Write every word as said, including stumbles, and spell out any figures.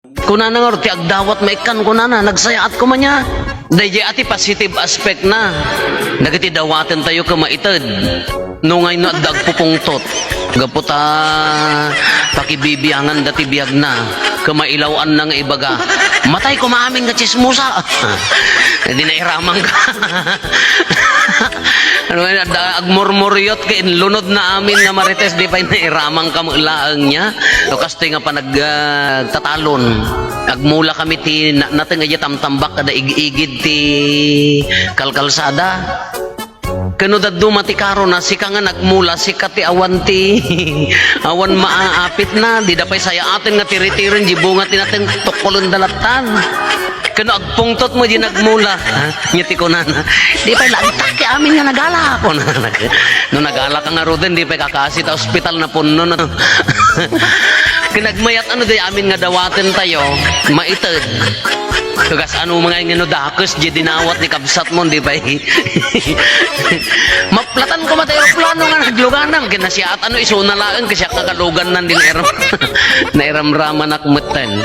Kunana ngarud ti agdawat maikkan, kunana, nagsayaat koma nia. Daydiay a ti positive aspect na. Dagiti dawaten tayo ket maited. No ngayno adda agpupungtot. Gapu ta pakibibiangan da ti biagna. Ket mailaw-anna nga ibaga. Matay koma amin nga tsismosa. Di nairamang ka. Ano nga, adda agmurmuriot ket inlunod na amin nga marites, di pay nairamang ka met laeng nia. No kastoy nga panag-, ah, tatalon. Agmula kami ti na-, nateng a tamtambak kada ig-igid ti kalkalsada. Ken no dadduma ti karona, sika nga nagmula, sika ti awan ti, awan maapitna, dida pay sayaaten nga tiritiren, di bunga ti nateng, tukkolenda lattan. Ken no agpungtot mo di nagmula, ha? Nia ti kunana, di pay lagtak ti amin nga nagala, kunana. No nagala ka ngaruden, di pay kakasi ta ospital, napunno na. Ken agmayat ano di amin nga dawaten tayo, maited. Tugas ano mga nga no dakes di dinawat ni kabsat mo, di pay. Maplatan ko matay aeroplano nga nagluganam, ken nasiaat ano isuna laeng, kasi kagalugan nan din eram. Nairamramanak metten.